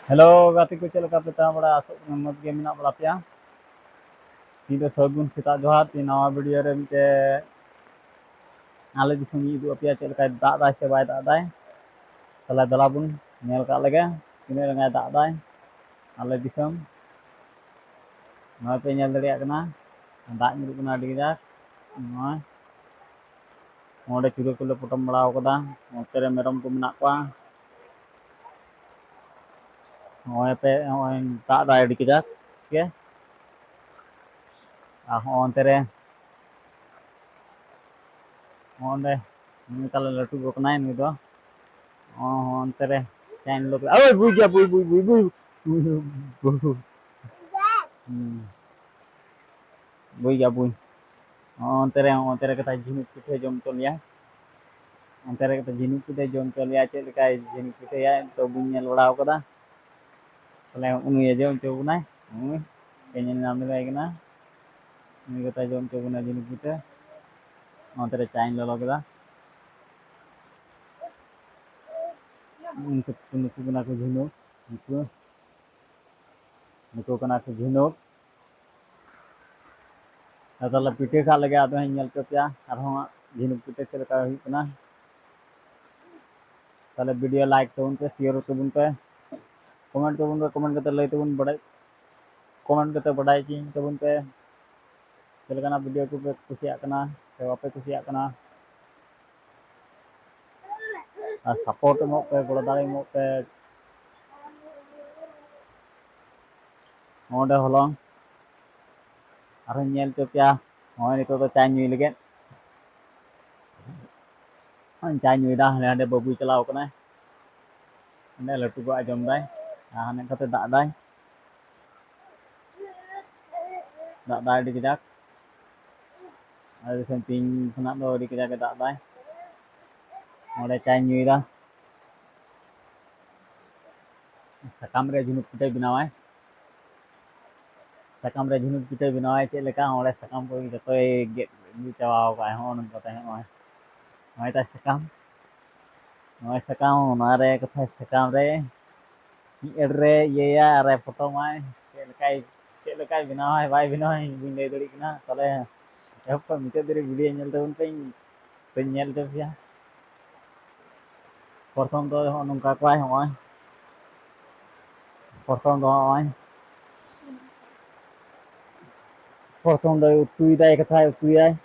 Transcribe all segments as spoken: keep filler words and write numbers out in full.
Hello ᱜᱟᱛᱮ ᱠᱚ, ᱪᱮᱫ ᱞᱮᱠᱟ ᱯᱮ ᱛᱟᱦᱮᱸ ᱵᱟᱲᱟ? ᱟᱥᱚᱜ ᱠᱟᱱᱟ ᱢᱚᱡᱽ ᱜᱮ ᱢᱮᱱᱟᱜ ᱵᱟᱲᱟ ᱯᱮᱭᱟ᱾ ᱛᱤᱦᱤᱧ ᱫᱚ ᱥᱟᱹᱜᱩᱱ ᱥᱮᱛᱟᱜ ᱡᱚᱦᱟᱨ᱾ ᱛᱤᱦᱤᱧ ᱱᱟᱣᱟ ᱵᱷᱤᱰᱤᱭᱳ ᱨᱮ ᱢᱤᱫᱴᱮᱡ ᱟᱞᱮ ᱫᱤᱥᱚᱢ ᱤᱧ ᱩᱫᱩᱜ ᱟᱯᱮᱭᱟ, ᱪᱮᱫ ᱞᱮᱠᱟᱭ ᱫᱟᱜ ᱫᱟᱭ ᱥᱮ ᱵᱟᱭ ᱫᱟᱜ ᱫᱟᱭ᱾ ᱛᱟᱦᱞᱮ ᱫᱮᱞᱟ ᱵᱚᱱ ᱧᱮᱞ ᱠᱟᱜ ᱞᱮᱜᱮ ᱛᱤᱱᱟᱹᱜ ᱨᱟᱸᱜᱟᱭ ᱫᱟᱜ ᱫᱟᱭ ᱟᱞᱮ ᱫᱤᱥᱚᱢ᱾ ᱱᱚᱜᱼᱚᱭ ᱯᱮ ᱧᱮᱞ ᱫᱟᱲᱮᱭᱟᱜ ᱠᱟᱱᱟ, ᱫᱟᱜ ᱧᱩᱨᱩᱜ ᱠᱟᱱᱟ ᱟᱹᱰᱤ ᱠᱟᱡᱟᱠ᱾ ᱱᱚᱜᱼᱚᱭ ᱚᱸᱰᱮ ᱪᱩᱲᱟᱹ ᱠᱚᱞᱮ ᱯᱚᱴᱚᱢ ᱵᱟᱲᱟ ᱟᱠᱟᱫᱟ, ᱱᱚᱛᱮ ᱨᱮ ᱢᱮᱨᱚᱢ ᱠᱚ ᱢᱮᱱᱟᱜ ᱠᱚᱣᱟ᱾ ᱱᱚᱜᱼᱚᱭ ᱯᱮ, ᱱᱚᱜᱼᱚᱭ ᱫᱟᱜ ᱫᱟᱭ ᱟᱹᱰᱤ ᱠᱟᱡᱟᱠ ᱜᱮ᱾ ᱟᱨ ᱦᱚᱸᱜᱼᱚ ᱚᱱᱛᱮ ᱨᱮ, ᱦᱚᱸᱜᱼᱚ ᱚᱸᱰᱮ ᱱᱩᱭ ᱛᱟᱞᱮ ᱞᱟᱹᱴᱩ ᱜᱚ ᱠᱟᱱᱟᱭ ᱱᱩᱭ ᱫᱚ᱾ ᱦᱚᱸ, ᱦᱚᱸ, ᱚᱱᱛᱮ ᱨᱮ ᱪᱟᱭᱤᱱ ᱞᱚᱠ-, ᱳᱭ, ᱵᱩᱡᱽ ᱜᱮᱭᱟ, ᱵᱩᱡᱽ, ᱵᱩᱡᱽ, ᱵᱩᱡᱽ, ᱵᱩᱡᱽ, ᱵᱩᱡᱽ, ᱵᱩᱡᱽ᱾ ᱦᱩᱸ᱾ ᱵᱩᱡᱽ ᱜᱮᱭᱟ, ᱵᱩᱡᱽ᱾ ᱦᱚᱸ, ᱚᱱᱛᱮ ᱨᱮ, ᱚᱱᱛᱮ ᱨᱮ ᱠᱟᱛᱷᱟ ᱡᱷᱤᱱᱩᱠ ᱯᱤᱴᱷᱟᱹ ᱡᱚᱢ ᱦᱚᱪᱚ ᱞᱮᱭᱟ᱾ ᱚᱱᱛᱮ ᱨᱮ ᱠᱟᱛᱷᱟ ᱡᱷᱤᱱᱩᱠ ᱯᱤᱴᱷᱟᱹ ᱡᱚᱢ ᱦᱚᱪᱚ ᱞᱮᱭᱟ᱾ ᱪᱮᱫ ᱞᱮᱠᱟᱭ ᱡᱷᱤᱱᱩᱠ ᱯᱤᱴᱷᱟᱹᱭᱟ ᱛᱚ ᱵᱟᱹᱧ ᱧᱮᱞ ᱵᱟᱲᱟ ᱟᱠᱟᱫᱟ᱾ ᱛᱟᱦᱞᱮ ᱩᱱᱤ ᱡᱚᱢ ᱦᱚᱪᱚ ᱵᱚᱱᱟᱭ᱾ ᱩᱱᱤ ᱯᱮ ᱧᱮᱞ ᱧᱟᱢ ᱞᱮᱜᱟᱭ ᱠᱟᱱᱟ᱾ ᱩᱱᱤ ᱠᱟᱛᱷᱟ ᱡᱚᱢ ᱦᱚᱪᱚ ᱵᱚᱱᱟᱭ ᱡᱷᱤᱱᱩᱠ ᱯᱤᱴᱷᱟᱹ᱾ ᱚᱱᱛᱮ ᱨᱮ ᱪᱟᱧ ᱞᱚᱞᱚ ᱠᱮᱫᱟ᱾ ᱩᱱᱠᱩ, ᱱᱩᱠᱩ ᱠᱟᱱᱟ ᱠᱚ ᱡᱷᱤᱱᱩᱠ᱾ ᱱᱩᱠᱩ, ᱱᱩᱠᱩ ᱠᱟᱱᱟ ᱠᱚ ᱡᱷᱤᱱᱩᱠ᱾ ᱟᱨ ᱛᱟᱦᱞᱮ ᱯᱤᱴᱷᱟᱹ ᱠᱟᱜ ᱞᱮᱜᱮ, ᱟᱫᱚ ᱦᱟᱸᱜ ᱤᱧ ᱧᱮᱞ ᱦᱚᱪᱚ ᱯᱮᱭᱟ ᱟᱨᱦᱚᱸ ᱦᱟᱸᱜ ᱡᱷᱤᱱᱩᱠ ᱯᱤᱴᱷᱟᱹ ᱪᱮᱫ ᱞᱮᱠᱟ ᱦᱩᱭᱩᱜ ᱠᱟᱱᱟ᱾ ᱛᱟᱦᱞᱮ ᱵᱷᱤᱰᱤᱭᱳ ᱞᱟᱭᱤᱠ ᱛᱟᱵᱚᱱ ᱯᱮ, ᱥᱮᱭᱟᱨ ᱛᱟᱵᱚᱱ ᱯᱮ, ᱠᱚᱢᱮᱱᱴ ᱛᱟᱵᱚᱱ ᱯᱮ, ᱠᱚᱢᱮᱱᱴ ᱠᱟᱛᱮ ᱞᱟᱹᱭ ᱛᱟᱵᱚᱱ ᱵᱟᱲᱟᱭ, ᱠᱚᱢᱮᱱᱴ ᱠᱟᱛᱮ ᱵᱟᱰᱟᱭ ᱦᱚᱪᱚᱧ ᱛᱟᱵᱚᱱ ᱯᱮ ᱪᱮᱫ ᱞᱮᱠᱟᱱᱟᱜ ᱵᱷᱤᱰᱤᱭᱳ ᱠᱚᱯᱮ ᱠᱩᱥᱤᱭᱟᱜ ᱠᱟᱱᱟ ᱥᱮ ᱵᱟᱯᱮ ᱠᱩᱥᱤᱭᱟᱜ ᱠᱟᱱᱟ᱾ ᱟᱨ ᱥᱟᱯᱳᱨᱴ ᱮᱢᱚᱜ ᱯᱮ, ᱜᱚᱲᱚ ᱫᱟᱲᱮ ᱮᱢᱚᱜ ᱯᱮ᱾ ᱱᱚᱰᱮ ᱦᱚᱞᱚᱝ ᱟᱨᱦᱚᱸᱧ ᱧᱮᱞ ᱦᱚᱪᱚ ᱯᱮᱭᱟ᱾ ᱱᱚᱜᱼᱚᱭ ᱱᱤᱛᱚᱜ ᱫᱚ ᱪᱟᱧ ᱧᱩᱭ ᱞᱟᱹᱜᱤᱫ᱾ ᱪᱟᱧ ᱧᱩᱭᱮᱫᱟ, ᱦᱟᱸᱰᱮ ᱦᱟᱸᱰᱮ ᱵᱟᱹᱵᱩᱭ ᱪᱟᱞᱟᱣ ᱠᱟᱱᱟᱭ᱾ ᱚᱸᱰᱮ ᱞᱟᱹᱴᱩ ᱜᱚ ᱟᱸᱡᱚᱢ ᱫᱟᱭ᱾ ᱟᱨ ᱦᱟᱱᱮ ᱠᱟᱛᱮ ᱫᱟᱜ ᱫᱟᱭ᱾ ᱫᱟᱜ ᱫᱟᱭ ᱟᱹᱰᱤ ᱠᱟᱡᱟᱠ᱾ ᱟᱞᱮ ᱫᱤᱥᱚᱢ ᱛᱤᱦᱤᱧ ᱠᱷᱚᱱᱟᱜ ᱫᱚ ᱟᱹᱰᱤ ᱠᱟᱡᱟᱠ ᱮ ᱫᱟᱜ ᱫᱟᱭ᱾ ᱚᱸᱰᱮ ᱪᱟᱧ ᱧᱩᱭᱮᱫᱟ᱾ ᱥᱟᱠᱟᱢ ᱨᱮ ᱡᱷᱤᱱᱩᱠ ᱯᱤᱴᱷᱟᱹᱭ ᱵᱮᱱᱟᱣᱟᱭ᱾ ᱥᱟᱠᱟᱢ ᱨᱮ ᱡᱷᱤᱱᱩᱠ ᱯᱤᱴᱷᱟᱹᱭ ᱵᱮᱱᱟᱣᱟᱭ ᱪᱮᱫ ᱞᱮᱠᱟ? ᱚᱸᱰᱮ ᱥᱟᱠᱟᱢ ᱠᱚ ᱡᱚᱛᱚᱭ ᱜᱮᱫ ᱟᱹᱜᱩ ᱪᱟᱵᱟᱣ ᱠᱟᱜᱼᱟᱭ᱾ ᱦᱚᱸᱜᱼᱚ ᱱᱚᱝᱠᱟ ᱛᱟᱦᱮᱸ ᱱᱚᱜᱼᱚᱭ᱾ ᱱᱚᱜᱼᱚᱭ ᱛᱟᱭ ᱥᱟᱠᱟᱢ᱾ ᱱᱚᱜᱼᱚᱭ ᱥᱟᱠᱟᱢ, ᱚᱱᱟ ᱨᱮ ᱠᱟᱛᱷᱟᱭ ᱥᱟᱠᱟᱢ ᱨᱮ ᱢᱤᱫ ᱮᱰ ᱨᱮ ᱤᱭᱟᱹᱭᱟ ᱟᱨ ᱯᱷᱳᱴᱳᱢᱟᱭ, ᱪᱮᱫ ᱞᱮᱠᱟᱭ, ᱪᱮᱫ ᱞᱮᱠᱟᱭ ᱵᱮᱱᱟᱣᱟᱭ ᱵᱟᱭ ᱵᱮᱱᱟᱣᱟᱭ ᱤᱧ ᱵᱟᱹᱧ ᱞᱟᱹᱭ ᱫᱟᱲᱮᱭᱟᱜ ᱠᱟᱱᱟ᱾ ᱛᱟᱦᱚᱞᱮ ᱮᱦᱚᱵ ᱠᱷᱚᱱ ᱢᱩᱪᱟᱹᱫ ᱫᱷᱟᱹᱨᱤᱡ ᱵᱷᱤᱰᱤᱭᱳ ᱧᱮᱞ ᱛᱟᱵᱚᱱ ᱯᱮ, ᱤᱧ ᱛᱚᱧ ᱧᱮᱞ ᱦᱚᱪᱚ ᱯᱮᱭᱟ᱾ ᱯᱨᱚᱛᱷᱚᱢ ᱫᱚ ᱱᱚᱜᱼᱚ ᱱᱚᱝᱠᱟ ᱠᱚᱣᱟᱭ, ᱱᱚᱜᱼᱚᱭ ᱯᱨᱚᱛᱷᱚᱢ ᱫᱚ ᱱᱚᱜᱼᱚᱭ, ᱯᱨᱚᱛᱷᱚᱢ ᱫᱚᱭ ᱩᱛᱩᱭᱮᱫᱟᱭ, ᱠᱟᱛᱷᱟᱭ ᱩᱛᱩᱭᱟᱭ᱾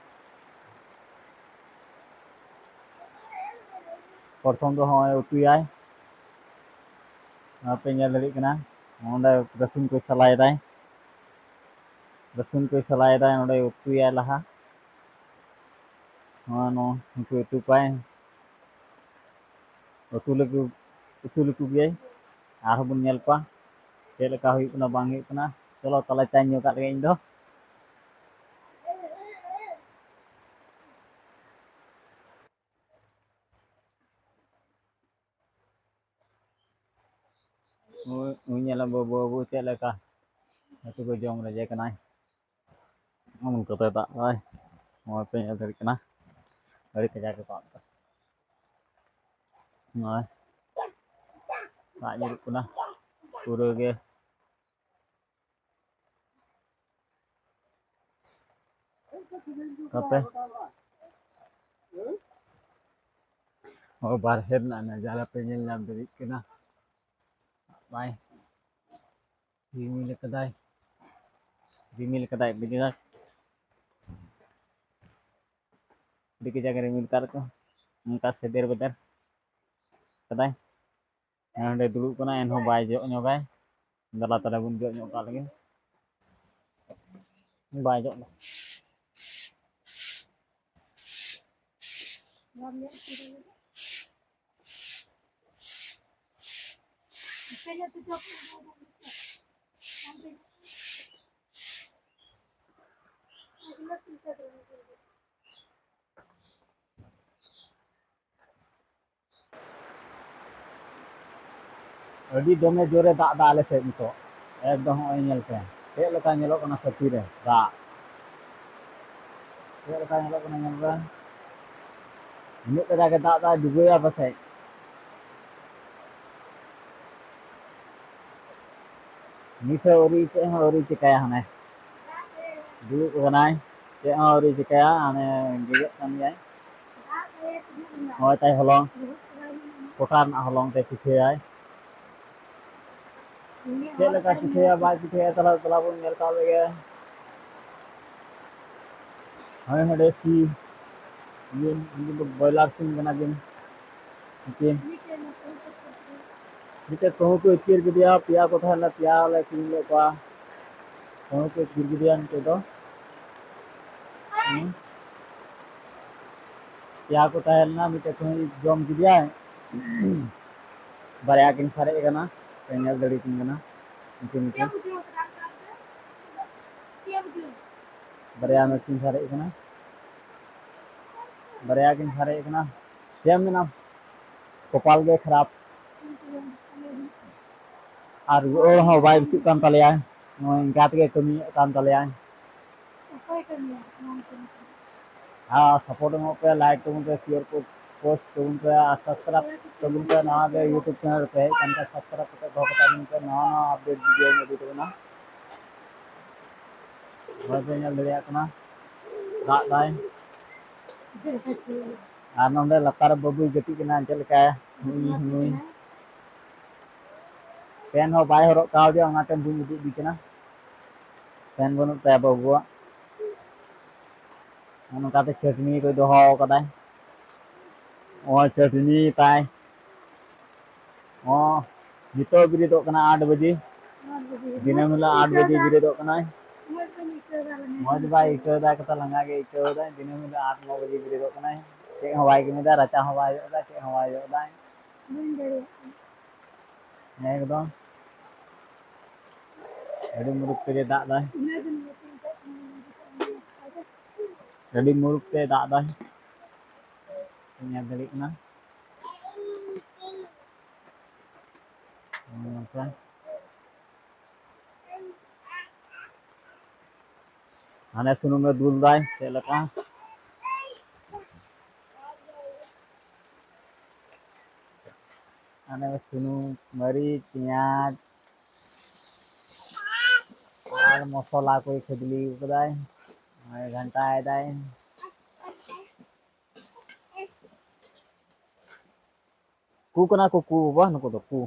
ᱯᱨᱚᱛᱷᱚᱢ ᱫᱚ ᱱᱚᱜᱼᱚᱭ ᱩᱛᱩᱭᱟᱭ, ᱱᱚᱣᱟ ᱯᱮ ᱧᱮᱞ ᱫᱟᱲᱮᱭᱟᱜ ᱠᱟᱱᱟ᱾ ᱱᱚᱸᱰᱮ ᱨᱟᱹᱥᱩᱱ ᱠᱚᱭ ᱥᱟᱞᱟᱭᱮᱫᱟᱭ, ᱨᱟᱹᱥᱩᱱ ᱠᱚᱭ ᱥᱟᱞᱟᱭᱮᱫᱟᱭ, ᱱᱚᱸᱰᱮ ᱩᱛᱩᱭᱟᱭ ᱞᱟᱦᱟ᱾ ᱱᱚᱣᱟ, ᱱᱚᱣᱟ ᱩᱛᱩ, ᱩᱛᱩ ᱠᱚᱣᱟᱭ, ᱩᱛᱩ ᱞᱮᱠᱚ, ᱩᱛᱩ ᱞᱮᱠᱚ ᱜᱮᱭᱟᱭ᱾ ᱟᱨᱦᱚᱸ ᱵᱚᱱ ᱧᱮᱞ ᱠᱚᱣᱟ ᱪᱮᱫ ᱞᱮᱠᱟ ᱦᱩᱭᱩᱜ ᱠᱟᱱᱟ ᱵᱟᱝ ᱦᱩᱭᱩᱜ ᱠᱟᱱᱟ᱾ ᱪᱚᱞᱚ ᱛᱟᱦᱞᱮ ᱪᱟᱧ ᱧᱩ ᱠᱟᱜ ᱞᱮᱜᱮ ᱤᱧ ᱫᱚ᱾ ᱩ-, ᱩ-, ᱧᱮᱞᱟ ᱵᱟᱹᱵᱩ, ᱵᱟᱹᱵᱩ ᱪᱮᱫ ᱞᱮᱠᱟ ᱦᱟᱹᱠᱩ ᱠᱚ ᱡᱚᱢ ᱨᱮᱡᱮ ᱠᱟᱱᱟᱭ᱾ ᱚᱱᱠᱟᱛᱮ ᱫᱟᱜ ᱫᱟᱭ᱾ ᱱᱚᱜᱼᱚᱭ ᱯᱮ ᱧᱮᱞ ᱫᱟᱲᱮᱭᱟᱜ ᱠᱟᱱᱟ, ᱟᱹᱰᱤ ᱠᱟᱡᱟᱠ ᱮ ᱫᱟᱜ ᱫᱟ᱾ ᱱᱚᱜᱼᱚᱭ ᱫᱟᱜ ᱧᱩᱨᱩᱜ ᱠᱟᱱᱟ ᱯᱩᱨᱟᱹ ᱜᱮ᱾ ᱛᱟᱯᱮ ᱚ, ᱵᱟᱨᱦᱮ ᱨᱮᱱᱟᱜ ᱱᱟᱡᱟᱨᱟ ᱯᱮ ᱧᱮᱞ ᱧᱟᱢ ᱫᱟᱲᱮᱭᱟᱜ ᱠᱟᱱᱟ᱾ ᱵᱟᱭ ᱨᱤᱢᱤᱞ ᱠᱟᱫᱟᱭ, ᱨᱤᱢᱤᱞ ᱠᱟᱫᱟᱭ ᱟᱹᱰᱤ ᱠᱟᱡᱟᱠ, ᱟᱹᱰᱤ ᱠᱟᱡᱟᱠ ᱨᱤᱢᱤᱞ ᱠᱟᱫ ᱠᱚ, ᱚᱱᱠᱟ ᱥᱮᱫᱮᱨ ᱵᱮᱫᱮᱨ ᱠᱟᱫᱟᱭ᱾ ᱦᱮᱸ, ᱚᱸᱰᱮ ᱫᱩᱲᱩᱵ ᱠᱟᱱᱟᱭ, ᱮᱱᱦᱚᱸ ᱵᱟᱭ ᱡᱚᱜ ᱧᱚᱜᱟᱭ᱾ ᱫᱮᱞᱟ ᱛᱟᱦᱞᱮ ᱵᱚᱱ ᱡᱚᱜ ᱧᱚᱜ ᱠᱟᱜ ᱞᱮᱜᱮ᱾ ᱵᱟᱭ ᱡᱚᱜ ᱫᱟ᱾ ᱟᱹᱰᱤ ᱫᱚᱢᱮ ᱡᱳᱨᱮ ᱫᱟᱜ ᱫᱟ ᱟᱞᱮ ᱥᱮᱫ ᱱᱤᱛᱚᱜ᱾ ᱮᱠᱫᱚᱢ ᱦᱚᱸᱜᱼᱚᱭ ᱧᱮᱞ ᱯᱮ, ᱪᱮᱫ ᱞᱮᱠᱟ ᱧᱮᱞᱚᱜ ᱠᱟᱱᱟ ᱥᱟᱹᱛᱤ ᱨᱮ ᱫᱟᱜ᱾ ᱪᱮᱫ ᱞᱮᱠᱟ ᱧᱮᱞᱚᱜ ᱠᱟᱱᱟ ᱧᱮᱞ ᱵᱮᱱ᱾ ᱩᱱᱟᱹᱜ ᱠᱟᱡᱟᱠ ᱮ ᱫᱟᱜ ᱫᱟ, ᱰᱩᱵᱟᱹᱭᱟ ᱯᱟᱥᱮᱡ᱾ ᱱᱤᱛ ᱦᱚᱸ ᱟᱹᱣᱨᱤ, ᱪᱮᱫ ᱦᱚᱸ ᱟᱹᱣᱨᱤ ᱪᱤᱠᱟᱹᱭᱟ᱾ ᱦᱟᱱᱮ ᱫᱩᱲᱩᱵ ᱠᱟᱱᱟᱭ, ᱪᱮᱫ ᱦᱚᱸ ᱟᱹᱣᱨᱤ ᱪᱤᱠᱟᱹᱭᱟ, ᱦᱟᱱᱮ ᱜᱮᱜᱮᱫ ᱠᱟᱱ ᱜᱮᱭᱟᱭ᱾ ᱱᱚᱜᱼᱚᱭ ᱛᱟᱭ ᱦᱚᱞᱚᱝ, ᱠᱚᱴᱟ ᱨᱮᱱᱟᱜ ᱦᱚᱞᱚᱝ ᱛᱮ ᱯᱤᱴᱷᱟᱹᱭᱟᱭ᱾ ᱪᱮᱫ ᱞᱮᱠᱟ ᱯᱤᱴᱷᱟᱹᱭᱟ ᱵᱟᱭ ᱯᱤᱴᱷᱟᱹᱭᱟ, ᱛᱟᱦᱞᱮ ᱫᱮᱞᱟ ᱵᱚᱱ ᱧᱮᱞ ᱠᱟᱜ ᱞᱮᱜᱮ᱾ ᱦᱳᱭ, ᱦᱟᱸᱰᱮ ᱥᱤ, ᱤᱭᱟᱹ, ᱩᱱᱠᱤᱱ ᱫᱚ ᱵᱚᱭᱞᱟᱨ ᱥᱤᱢ ᱠᱟᱱᱟ ᱠᱤᱱ᱾ ᱩᱱᱠᱤᱱ ᱢᱤᱫᱴᱮᱡ ᱠᱟᱹᱦᱩ ᱠᱚ ᱟᱹᱛᱠᱤᱨ ᱠᱮᱫᱮᱭᱟ, ᱯᱮᱭᱟ ᱠᱚ ᱛᱟᱦᱮᱸ ᱞᱮᱱᱟ, ᱯᱮᱭᱟ ᱞᱮ ᱟᱹᱠᱷᱨᱤᱧ ᱞᱮᱫ ᱠᱚᱣᱟ᱾ ᱠᱟᱹᱦᱩ ᱠᱚ ᱟᱹᱛᱠᱤᱨ ᱠᱮᱫᱮᱭᱟ ᱱᱤᱛᱚᱜ ᱫᱚ᱾ ᱦᱩᱸ᱾ ᱯᱮᱭᱟ ᱠᱚ ᱛᱟᱦᱮᱸ ᱞᱮᱱᱟ, ᱢᱤᱫᱴᱮᱡ ᱠᱟᱹᱦᱩ ᱡᱚᱢ ᱠᱮᱫᱮᱭᱟᱭ, ᱵᱟᱨᱭᱟ ᱠᱤᱱ ᱥᱟᱨᱮᱡ ᱟᱠᱟᱱᱟ, ᱯᱮ ᱧᱮᱞ ᱫᱟᱲᱮ ᱠᱤᱱ ᱠᱟᱱᱟ ᱩᱱᱠᱤᱱ ᱜᱮ᱾ ᱵᱟᱨᱭᱟ ᱢᱮᱥᱤᱱ ᱥᱟᱨᱮᱡ ᱠᱟᱱᱟ, ᱵᱟᱨᱭᱟ ᱠᱤᱱ ᱥᱟᱨᱮᱡ ᱠᱟᱱᱟ᱾ ᱪᱮᱫ ᱮᱢ ᱢᱮᱱᱟ, ᱠᱚᱯᱟᱞ ᱜᱮ ᱠᱷᱟᱨᱟᱯ᱾ ᱟᱨ ᱨᱩᱣᱟᱹᱲ ᱦᱚᱸ ᱵᱟᱭ ᱵᱮᱥᱩᱜ ᱠᱟᱱ ᱛᱟᱞᱮᱭᱟ, ᱱᱚᱜᱼᱚᱭ ᱤᱱᱠᱟ ᱛᱮᱜᱮ ᱠᱟᱹᱢᱤᱭᱮᱫ ᱠᱟᱱ ᱛᱟᱞᱮᱭᱟᱭ᱾ ᱚᱠᱚᱭ ᱠᱟᱹᱢᱤᱭᱟ? ᱟᱨ ᱥᱟᱯᱳᱨᱴ ᱮᱢᱚᱜ ᱯᱮ, ᱞᱟᱭᱤᱠ ᱛᱟᱵᱚᱱ ᱯᱮ, ᱥᱮᱭᱟᱨ ᱠᱚ, ᱯᱳᱥᱴ ᱛᱟᱵᱚᱱ ᱯᱮ, ᱟᱨ ᱥᱟᱵᱥᱠᱨᱟᱭᱤᱵ ᱛᱟᱵᱚᱱ ᱯᱮ᱾ ᱱᱟᱣᱟ ᱜᱮ YouTube ᱪᱮᱱᱮᱞ ᱨᱮᱯᱮ ᱦᱮᱡ ᱟᱠᱟᱱ ᱠᱷᱟᱱ ᱥᱟᱵᱥᱠᱨᱟᱭᱤᱵ ᱠᱟᱛᱮ ᱫᱚᱦᱚ ᱠᱟᱛᱟ ᱵᱚᱱ ᱯᱮ, ᱱᱟᱣᱟ ᱱᱟᱣᱟ ᱟᱯᱰᱮᱴ ᱵᱷᱤᱰᱤᱭᱳ ᱤᱧ ᱤᱫᱤ ᱛᱟᱵᱚᱱᱟ᱾ ᱦᱚᱭ ᱯᱮ ᱧᱮᱞ ᱫᱟᱲᱮᱭᱟᱜ ᱠᱟᱱᱟ, ᱫᱟᱜ ᱫᱟᱭ᱾ ᱟᱨ ᱱᱚᱸᱰᱮ ᱞᱟᱛᱟᱨ ᱨᱮ ᱵᱟᱹᱵᱩᱭ ᱜᱟᱛᱮᱜ ᱠᱟᱱᱟ, ᱪᱮᱫ ᱞᱮᱠᱟ ᱦᱩᱭ ᱦᱩᱭ᱾ ᱯᱮᱱ ᱦᱚᱸ ᱵᱟᱭ ᱦᱚᱨᱚᱜ ᱠᱟᱣᱫᱮᱭᱟ, ᱚᱱᱟᱛᱮ ᱵᱟᱹᱧ ᱩᱫᱩᱜ ᱤᱫᱤ ᱠᱟᱱᱟ᱾ ᱯᱮᱱ ᱵᱟᱹᱱᱩᱜ ᱛᱟᱭᱟ ᱵᱟᱹᱵᱩᱣᱟᱜ᱾ ᱱᱚᱝᱠᱟᱛᱮ ᱪᱟᱹᱴᱱᱤ ᱠᱚᱭ ᱫᱚᱦᱚ ᱠᱟᱫᱟᱭ᱾ ᱱᱚᱜᱼᱚᱭ ᱪᱟᱹᱴᱱᱤ ᱛᱟᱭ᱾ ᱦᱚᱸ, ᱱᱤᱛᱚᱜ ᱵᱮᱨᱮᱫᱚᱜ ᱠᱟᱱᱟ ᱟᱴ ᱵᱟᱡᱮ᱾ ᱫᱤᱱᱟᱹᱢ ᱦᱤᱞᱳᱜ ᱟᱴ ᱵᱟᱡᱮ ᱵᱮᱨᱮᱫᱚᱜ ᱠᱟᱱᱟᱭ᱾ ᱢᱚᱡᱽ ᱵᱟᱭ ᱟᱹᱭᱠᱟᱹᱣ ᱮᱫᱟ, ᱠᱟᱛᱷᱟ ᱞᱟᱸᱜᱟ ᱜᱮ ᱟᱹᱭᱠᱟᱹᱣ ᱮᱫᱟᱭ᱾ ᱫᱤᱱᱟᱹᱢ ᱦᱤᱞᱳᱜ ᱟᱴ ᱱᱚ ᱵᱟᱡᱮ ᱵᱮᱨᱮᱫᱚᱜ ᱠᱟᱱᱟᱭ᱾ ᱪᱮᱫ ᱦᱚᱸ ᱵᱟᱭ ᱠᱟᱹᱢᱤᱭᱮᱫᱟ, ᱨᱟᱪᱟ ᱦᱚᱸ ᱵᱟᱭ ᱡᱚᱜ ᱮᱫᱟ, ᱪᱮᱫ ᱦᱚᱸ ᱵᱟᱭ ᱡᱚᱜ ᱮᱫᱟ᱾ ᱮᱠᱫᱚᱢ᱾ ᱟᱹᱰᱤ ᱢᱩᱨᱩᱠ ᱛᱮᱜᱮ ᱫᱟᱜ ᱫᱟᱭ᱾ ᱟᱹᱰᱤ ᱢᱩᱨᱩᱠ ᱛᱮ ᱫᱟᱜ ᱫᱟᱭ᱾ ᱧᱮᱞ ᱫᱟᱲᱮᱭᱟᱜ ᱠᱟᱱᱟ᱾ ᱱᱚᱝᱠᱟ᱾ ᱦᱟᱱᱮ ᱥᱩᱱᱩᱢᱮ ᱫᱩᱞ ᱫᱟᱭ ᱪᱮᱫ ᱞᱮᱠᱟ᱾ ᱦᱟᱱᱮ ᱥᱩᱱᱩᱢ, ᱢᱟᱹᱨᱤᱪ, ᱯᱮᱸᱭᱟᱡᱽ, ᱢᱚᱥᱞᱟ ᱠᱚᱭ ᱠᱷᱟᱫᱽᱞᱮ ᱠᱟᱫᱟᱭ, ᱟᱨ ᱜᱷᱟᱱᱴᱟᱭ ᱫᱟᱭ᱾ ᱠᱩ ᱠᱟᱱᱟ ᱠᱚ, ᱠᱩ ᱵᱟᱵᱟ, ᱱᱩᱠᱩ ᱫᱚ ᱠᱩ᱾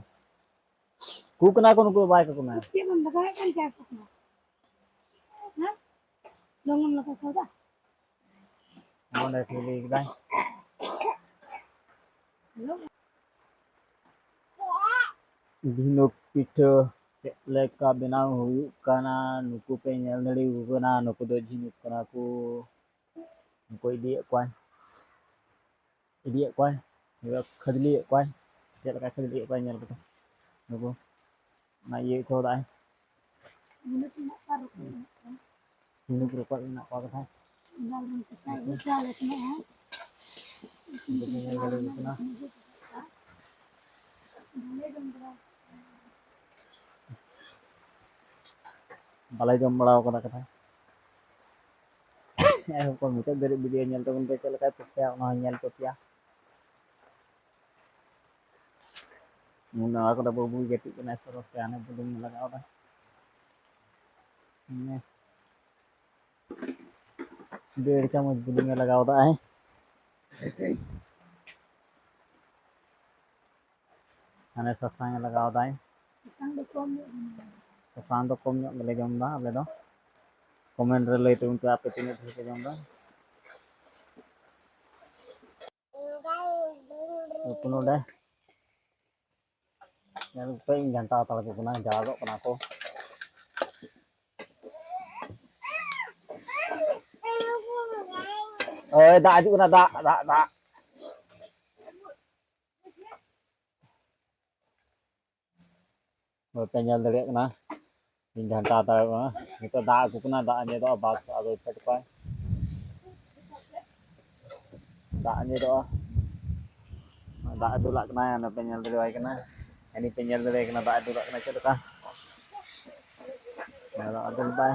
ᱠᱩ ᱠᱟᱱᱟ ᱠᱚ, ᱱᱩᱠᱩ ᱫᱚ ᱵᱟᱭ ᱠᱩ ᱠᱟᱱᱟ᱾ ᱪᱮᱫ ᱵᱚᱱ ᱫᱟᱠᱟᱭᱮᱫ ᱠᱟᱱ ᱪᱟ ᱠᱚ ᱠᱟᱱᱟ? ᱦᱮᱸ? ᱞᱚᱝ ᱮᱢ ᱞᱟᱜᱟᱣ ᱠᱟᱣᱫᱟ? ᱚᱸᱰᱮ ᱠᱷᱟᱫᱽᱞᱮ ᱠᱮᱫᱟᱭ᱾ ᱦᱮᱞᱳ᱾ ᱡᱷᱤᱱᱩᱠ ᱯᱤᱴᱷᱟᱹ ᱪᱮᱫ ᱞᱮᱠᱟ ᱵᱮᱱᱟᱣ ᱦᱩᱭᱩᱜ ᱠᱟᱱᱟ, ᱱᱩᱠᱩ ᱯᱮ ᱧᱮᱞ ᱫᱟᱲᱮᱭᱟᱠᱚ ᱠᱟᱱᱟ᱾ ᱱᱩᱠᱩ ᱫᱚ ᱡᱷᱤᱱᱩᱠ ᱠᱟᱱᱟ ᱠᱚ᱾ ᱱᱩᱠᱩ ᱤᱫᱤᱭᱮᱫ ᱠᱚᱣᱟᱭ, ᱤᱫᱤᱭᱮᱫ ᱠᱚᱣᱟᱭ, ᱠᱷᱟᱫᱽᱞᱮᱭᱮᱫ ᱠᱚᱣᱟᱭ᱾ ᱪᱮᱫ ᱞᱮᱠᱟ ᱠᱷᱟᱫᱽᱞᱮᱭᱮᱫ ᱠᱚᱣᱟᱭ ᱧᱮᱞ ᱠᱚᱛᱮ ᱱᱩᱠᱩ᱾ ᱚᱱᱟ ᱤᱭᱟᱹ ᱦᱚᱪᱚ ᱠᱟᱫᱟᱭ᱾ ᱡᱷᱤᱱᱩᱠ ᱨᱚᱠᱚᱡ ᱢᱮᱱᱟᱜ ᱠᱚᱣᱟ ᱠᱟᱛᱷᱟ᱾ ᱩᱱᱠᱩ ᱠᱚ ᱧᱮᱞ ᱫᱟᱲᱮᱭᱟᱠᱚ ᱠᱟᱱᱟ᱾ ᱵᱟᱞᱮ ᱡᱚᱢ ᱵᱟᱲᱟ ᱟᱠᱟᱫᱟ ᱠᱟᱛᱷᱟ᱾ ᱡᱟᱭᱦᱳᱠ, ᱢᱩᱪᱟᱹᱫ ᱫᱷᱟᱹᱨᱤᱡ video ᱧᱮᱞ ᱛᱟᱵᱚᱱ ᱯᱮ, ᱪᱮᱫ ᱞᱮᱠᱟᱭ ᱯᱤᱴᱷᱟᱹᱭᱟ ᱚᱱᱟ ᱦᱚᱸ ᱧᱮᱞ ᱦᱚᱪᱚ ᱯᱮᱭᱟ᱾ ᱱᱚᱣᱟ ᱠᱚᱫᱚ ᱵᱟᱹᱵᱩᱭ ᱜᱟᱛᱮᱜ ᱠᱟᱱᱟᱭ ᱥᱚᱨᱚᱥ ᱛᱮ, ᱦᱟᱱᱮ ᱵᱩᱞᱩᱝ ᱮ ᱞᱟᱜᱟᱣ ᱮᱫᱟ᱾ ᱦᱮᱸ᱾ ᱰᱮᱲ ᱪᱟᱢᱚᱪ ᱵᱩᱞᱩᱝ ᱮ ᱞᱟᱜᱟᱣ ᱮᱫᱟ᱾ ᱦᱟᱱᱮ ᱥᱟᱥᱟᱝ ᱮ ᱞᱟᱜᱟᱣ ᱮᱫᱟᱭ᱾ ᱥᱟᱥᱟᱝ ᱫᱚ ᱠᱚᱢ ᱧᱚᱜ ᱜᱮ᱾ ᱥᱟᱥᱟᱝ ᱫᱚ ᱠᱚᱢ ᱧᱚᱜ ᱜᱮᱞᱮ ᱡᱚᱢ ᱮᱫᱟ ᱟᱞᱮ ᱫᱚ᱾ Comment ᱨᱮ ᱞᱟᱹᱭ ᱛᱟᱵᱚᱱ ᱯᱮ ᱟᱯᱮ ᱛᱤᱱᱟᱹᱜ ᱰᱷᱮᱨ ᱯᱮ ᱡᱚᱢ ᱮᱫᱟ᱾ ᱱᱩᱠᱩ ᱱᱚᱰᱮ ᱧᱮᱞ ᱯᱮ, ᱤᱧ ᱜᱷᱟᱱᱴᱟ ᱦᱟᱛᱟᱲ ᱠᱚ ᱠᱟᱱᱟ, ᱡᱟᱣᱨᱟᱜ ᱠᱟᱱᱟ ᱠᱚ᱾ ᱳᱭ, ᱫᱟᱜ ᱦᱤᱡᱩᱜ ᱠᱟᱱᱟ, ᱫᱟᱜ, ᱫᱟᱜ, ᱫᱟᱜ᱾ ᱵᱟᱯᱮ ᱧᱮᱞ ᱫᱟᱲᱮᱭᱟᱜ ᱠᱟᱱᱟ, ᱤᱧ ᱜᱷᱟᱱᱴᱟ ᱦᱟᱛᱟᱲ ᱠᱟᱱᱟ᱾ ᱱᱤᱛᱚᱜ ᱫᱟᱜ ᱟᱹᱜᱩ ᱠᱟᱱᱟ, ᱫᱟᱜ ᱟᱸᱡᱮᱫᱚᱜᱼᱟ, ᱵᱟᱥ ᱟᱫᱚ ᱯᱷᱮᱰ ᱠᱚᱣᱟᱭ᱾ ᱫᱟᱜ ᱟᱸᱡᱮᱫᱚᱜᱼᱟ, ᱫᱟᱜ ᱮ ᱫᱩᱞᱟᱜ ᱠᱟᱱᱟ, ᱚᱱᱟ ᱯᱮ ᱧᱮᱞ ᱫᱟᱲᱮᱣᱟᱭ ᱠᱟᱱᱟ᱾ ᱦᱟᱹᱱᱤ ᱯᱮ ᱧᱮᱞ ᱫᱟᱲᱮᱭᱟᱭ ᱠᱟᱱᱟ, ᱫᱟᱜ ᱮ ᱫᱩᱞᱟᱜ ᱠᱟᱱᱟ ᱪᱮᱫ ᱞᱮᱠᱟ᱾ ᱚᱱᱟ ᱫᱟᱜ ᱮ ᱫᱩᱞ ᱫᱟᱭ᱾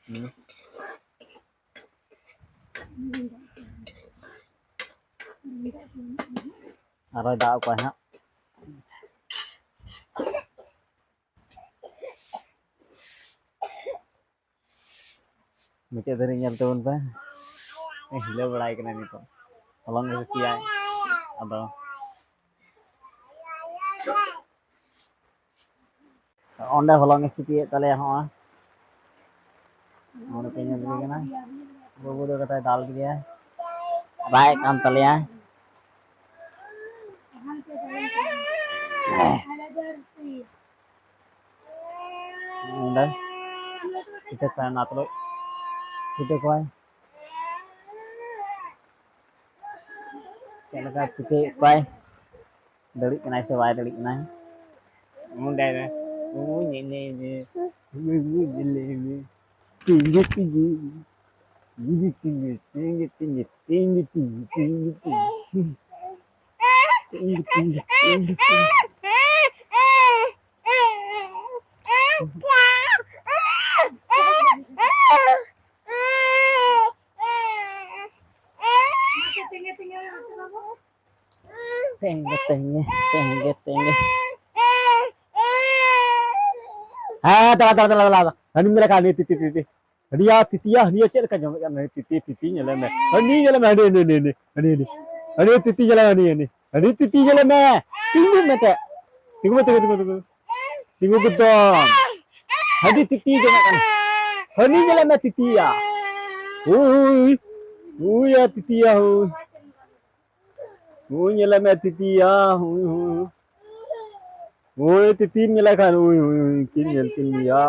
ᱦᱩᱸ᱾ ᱟᱨᱚᱭ ᱫᱟᱜ ᱟᱠᱚᱣᱟᱭ ᱦᱟᱸᱜ᱾ ᱢᱩᱪᱟᱹᱫ ᱫᱷᱟᱹᱨᱤᱡ ᱧᱮᱞ ᱛᱟᱵᱚᱱ ᱯᱮ᱾ ᱦᱤᱞᱟᱹᱣ ᱵᱟᱲᱟᱭ ᱠᱟᱱᱟ ᱱᱤᱛᱚᱜ, ᱦᱚᱞᱚᱝ ᱮ ᱥᱤᱯᱤᱭᱟᱭ᱾ ᱟᱫᱚ ᱚᱸᱰᱮ ᱦᱚᱞᱚᱝ ᱮ ᱥᱤᱯᱤᱭᱮᱫ ᱛᱟᱞᱮᱭᱟ ᱦᱚᱸᱜᱼᱚᱭ᱾ ᱱᱚᱰᱮ ᱯᱮ ᱧᱮᱞ ᱤᱫᱤ ᱠᱟᱱᱟ, ᱵᱟᱹᱵᱩ ᱫᱚ ᱠᱟᱛᱷᱟᱭ ᱫᱟᱞ ᱠᱮᱫᱮᱭᱟ, ᱨᱟᱜ ᱮᱫ ᱠᱟᱱ ᱛᱟᱞᱮᱭᱟ᱾ ᱚᱸᱰᱮ ᱯᱤᱴᱷᱟᱹ ᱠᱚ ᱛᱟᱦᱮᱱᱟ ᱛᱩᱞᱩᱡ, ᱯᱤᱴᱷᱟᱹ ᱠᱚᱣᱟᱭ᱾ ᱪᱮᱫ ᱞᱮᱠᱟ ᱯᱤᱴᱷᱟᱹᱭᱮᱫ ᱠᱚᱣᱟᱭ, ᱫᱟᱲᱮᱜ ᱠᱟᱱᱟᱭ ᱥᱮ ᱵᱟᱭ ᱫᱟᱲᱮᱜ ᱠᱟᱱᱟᱭ? ᱚᱸᱰᱮ ᱨᱮ, ᱩᱢᱩᱧ ᱮᱱᱮᱡ ᱨᱮ, ᱩᱢᱩᱧ ᱮᱱᱮᱡ ᱨᱮ, ᱛᱤᱸᱜᱩ, ᱛᱤᱸᱜᱩ, ᱛᱤᱸᱜᱩ, ᱛᱤᱸᱜᱩ, ᱛᱤᱸᱜᱩ, ᱛᱤᱸᱜᱩ, ᱛᱤᱸᱜᱩ, ᱛᱤᱸᱜᱩ, ᱛᱤᱸᱜᱩ, ᱛᱤᱸᱜᱩ, ᱛᱤᱸᱜᱩ, ᱛᱤᱸᱜᱩ, ᱛᱤᱸᱜᱩ᱾ ᱛᱮᱦᱮᱧ ᱜᱮ, ᱛᱮᱦᱮᱧ ᱜᱮ, ᱛᱮᱦᱮᱧ ᱜᱮ, ᱛᱮᱦᱮᱧ ᱜᱮ᱾ ᱦᱮᱸ, ᱫᱟᱫᱟ, ᱫᱟᱫᱟ, ᱫᱟᱫᱟ, ᱫᱟᱫᱟ᱾ ᱦᱟᱹᱱᱤ ᱢᱮᱱ ᱞᱮᱠᱷᱟᱱ ᱦᱟᱹᱱᱤ ᱛᱤᱛᱤ, ᱛᱤᱛᱤ᱾ ᱦᱟᱹᱱᱤᱭᱟ ᱛᱤᱛᱤᱭᱟ, ᱦᱟᱹᱱᱤᱭᱟ ᱪᱮᱫ ᱞᱮᱠᱟ ᱡᱚᱢᱮᱫ ᱠᱟᱱ? ᱦᱟᱹᱱᱤ ᱛᱤᱛᱤ, ᱛᱤᱛᱤ ᱧᱮᱞᱮ ᱢᱮ᱾ ᱦᱟᱹᱱᱤ ᱧᱮᱞᱮ ᱢᱮ, ᱦᱟᱹᱱᱤ, ᱦᱟᱹᱱᱤ, ᱦᱟᱹᱱᱤ, ᱦᱟᱹᱱᱤ᱾ ᱦᱟᱹᱱᱤ ᱛᱤᱛᱤ ᱧᱮᱞᱮ ᱢᱮ, ᱦᱟᱹᱱᱤ, ᱦᱟᱹᱱᱤ᱾ ᱦᱟᱹᱱᱤ ᱛᱤᱛᱤ ᱧᱮᱞᱮ ᱢᱮ᱾ ᱛᱤᱸᱜᱩ ᱢᱮ ᱛᱮ᱾ ᱛᱤᱸᱜᱩ ᱢᱮ, ᱛᱤᱸᱜᱩ, ᱛᱤᱸᱜᱩ, ᱛᱤᱸᱜᱩ᱾ ᱛᱤᱸᱜᱩ ᱜᱚᱫᱚᱱ᱾ ᱦᱟᱹᱱᱤ ᱛᱤᱛᱤ ᱡᱚᱢᱮᱫ ᱠᱟᱱᱟ᱾ ᱦᱟᱹᱱᱤ ᱧᱮᱞᱮ ᱢᱮ ᱛᱤᱛᱤᱭᱟ᱾ ᱦᱩᱭ, ᱦᱩᱭ, ᱦᱩᱭ ᱭᱟ ᱛᱤᱛᱤᱭᱟ, ᱦᱩᱭ᱾ ᱦᱩᱭ ᱧᱮᱞᱮ ᱢᱮ ᱛᱤᱛᱤᱭᱟ, ᱦᱩᱭ, ᱦᱩᱭ᱾ ᱦᱩᱭ ᱛᱤᱛᱤᱢ ᱧᱮᱞᱮ ᱠᱷᱟᱱ, ᱦᱩᱭ, ᱦᱩᱭ, ᱦᱩᱭ, ᱠᱤᱱ ᱧᱮᱞ ᱠᱤᱱ ᱜᱮᱭᱟ᱾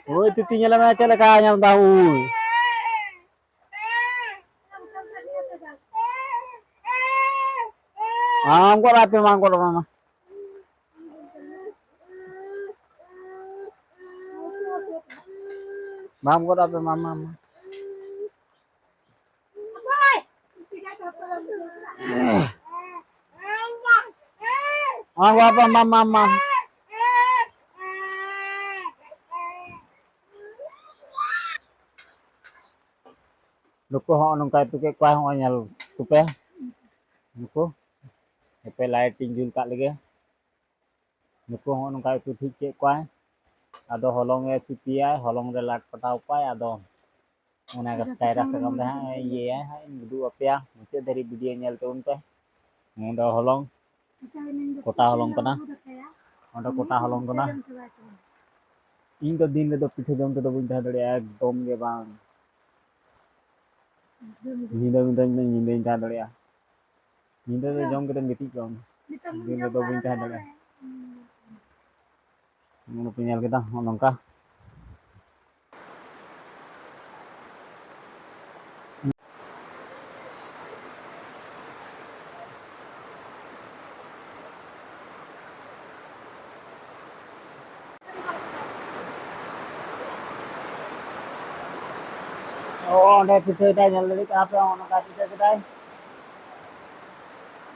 ᱦᱩᱭ ᱛᱤᱛᱤ ᱧᱮᱞᱮ ᱢᱮ ᱪᱮᱫ ᱞᱮᱠᱟ ᱧᱮᱞ ᱫᱟ, ᱦᱩᱭ᱾ ᱟᱢ ᱜᱚᱲ ᱟᱯᱮ ᱢᱟ, ᱜᱚᱲ ᱢᱟ᱾ ᱵᱟᱢ ᱜᱚᱲ ᱟᱯᱮ ᱢᱟ, ᱢᱟ, ᱢᱟ᱾ ᱢᱟ, ᱢᱟ, ᱢᱟ, ᱢᱟ, ᱢᱟ᱾ ᱱᱩᱠᱩ ᱦᱚᱸ ᱱᱚᱝᱠᱟᱭ ᱩᱛᱩ ᱠᱮᱫ ᱠᱚᱣᱟ, ᱦᱚᱸᱜᱼᱚᱭ ᱧᱮᱞ ᱠᱚᱯᱮ᱾ ᱱᱩᱠᱩ ᱦᱟᱯᱮ light ᱤᱧ ᱡᱩᱞ ᱠᱟᱜ ᱞᱮᱜᱮ᱾ ᱱᱩᱠᱩ ᱦᱚᱸ ᱱᱚᱝᱠᱟ ᱜᱮᱠᱚ ᱴᱷᱤᱠ ᱠᱮᱫ ᱠᱚᱣᱟ᱾ ᱟᱫᱚ ᱦᱚᱞᱚᱝ ᱮ ᱥᱤᱯᱤᱭᱟᱭ, ᱦᱚᱞᱚᱝ ᱨᱮ ᱞᱟᱴ ᱯᱟᱴᱟᱣ ᱠᱚᱣᱟᱭ᱾ ᱟᱫᱚ ᱚᱱᱟ ᱟᱫᱚ ᱠᱟᱭᱨᱟ ᱥᱟᱠᱟᱢ ᱥᱟᱠᱟᱢ ᱨᱮ ᱨᱮ ᱦᱟᱸᱜ ᱤᱭᱟᱹᱭᱟᱭ ᱦᱟᱸᱜ, ᱤᱧ ᱩᱫᱩᱜ ᱟᱯᱮᱭᱟ ᱢᱩᱪᱟᱹᱫ ᱫᱷᱟᱹᱨᱤᱡ ᱵᱷᱤᱰᱤᱭᱳ ᱧᱮᱞ ᱛᱟᱵᱚᱱ ᱯᱮ᱾ ᱱᱚᱰᱮ ᱦᱚᱞᱚᱝ ᱠᱚᱴᱟ ᱦᱚᱞᱚᱝ ᱠᱟᱱᱟ᱾ ᱚᱸᱰᱮ ᱠᱚᱴᱟ ᱦᱚᱞᱚᱝ ᱠᱟᱱᱟ᱾ ᱤᱧ ᱫᱚ ᱫᱤᱱ ᱨᱮᱫᱚ ᱯᱤᱴᱷᱟᱹ ᱡᱚᱢ ᱛᱮᱫᱚ ᱵᱟᱹᱧ ᱛᱟᱦᱮᱸ ᱫᱟᱲᱮᱭᱟᱜᱼᱟ, ᱮᱠᱫᱚᱢ ᱜᱮ ᱵᱟᱝ᱾ ᱧᱤᱫᱟᱹ ᱧᱤᱫᱟᱹ ᱧᱤᱫᱟᱹᱧ ᱛᱟᱦᱮᱸ ᱫᱟᱲᱮᱭᱟᱜᱼᱟ᱾ ᱧᱤᱫᱟᱹ ᱫᱚ ᱡᱚᱢ ᱠᱟᱛᱮᱢ ᱜᱤᱛᱤᱡ ᱠᱚᱜ ᱟᱢ᱾ ᱫᱤᱱ ᱨᱮᱫᱚ ᱵᱟᱹᱧ ᱛᱟᱦᱮᱸ ᱫᱟᱲᱮᱭᱟᱜᱼᱟ᱾ ᱱᱚᱜᱼᱚ ᱱᱚᱝᱠᱟ᱾ ᱚ, ᱚᱸᱰᱮ ᱯᱤᱴᱷᱟᱹᱭᱮᱫᱟᱭ, ᱧᱮᱞ ᱫᱟᱲᱮᱭᱟᱜ ᱠᱟᱱᱟ ᱯᱮ, ᱚᱱᱠᱟ ᱯᱤᱴᱷᱟᱹ ᱠᱮᱫᱟᱭ᱾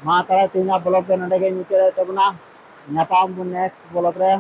ᱢᱟ ᱛᱟᱦᱞᱮ ᱛᱮᱦᱮᱧᱟᱜ ᱵᱞᱚᱜ ᱫᱚ ᱱᱚᱰᱮ ᱜᱮ ᱢᱩᱪᱟᱹᱫ ᱦᱩᱭᱩᱜ ᱛᱟᱵᱚᱱᱟ᱾ ᱧᱟᱯᱟᱢ ᱟᱵᱚᱱ ᱱᱮᱠᱥᱴ ᱵᱞᱚᱜ ᱨᱮ᱾